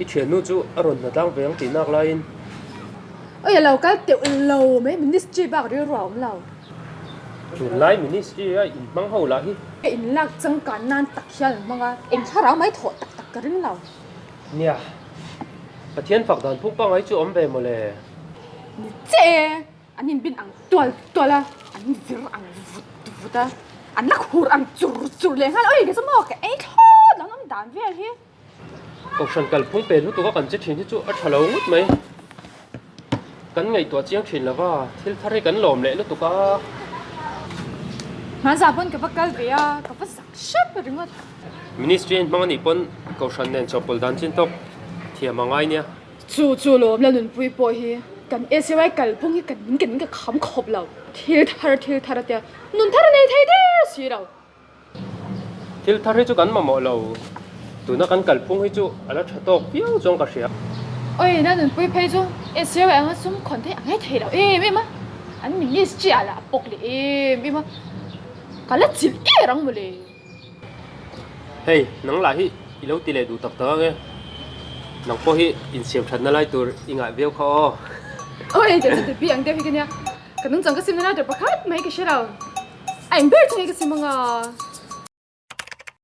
I thiannu chu a rawn hna tlang ve ang tih nak laiin. Oi a lo kal teuh lo mai ministry bak rilru a awm lo. Tunlai ministry a inhmang ho lah hi. Ka inlak changkan nan tak hian an hmang a, eng thlarau mai thawh tak tak ka ring lo. Nia, Pathian fak dan phung pangai chu awm ve mawle. Ni che e, an inbin ang tual tual a, an vir ang vut vut a, an la khur ang chur chur leh nghal. Oi, kei chu maw ka ei thlawt lo an awm dan vel hi. Kohhran kalphung pe lutuk a kan che thin hi chu a tha lo ngawt mai. Kan ngaihtuah chiang thin lo va, thil thar hi kan lawm leh lutuk a. Hmanzah pawn ka va kal ve a, ka va zak hrep ringawt. Ministry in hmang anih pawn Kohhran nen chawhpawlh dan chin tawk thiam a ngai nia. Chu chu lawm la nunpui pawh hi kan SUI kalphung hi kan ning kan ning ka kham khawp lo. Thil thar thil thar a tia nun thar a nei thei der si lo. Thil thar hi chu kan mamawh lo, tuna kan kalphung hi chu a la tha tawk viau chuan ka hria. Oi, na nunpui phei chu SU anga sum khawn thei a ngai thei lo em em a, an ministry ah lah a pawk leh em em a, ka la chilh er ang mawle. Hei, nang lah hi i lo ti leh duh tak tak ang e, nang pawh hi insiam thatna lai tur i ngah viau kha aw. Oi, kei chu tipi ang deuh hi ka nia, ka nungchang ka simna lai tur pakhat mai ka hre lo. A eng ber chu nge ka sim anga?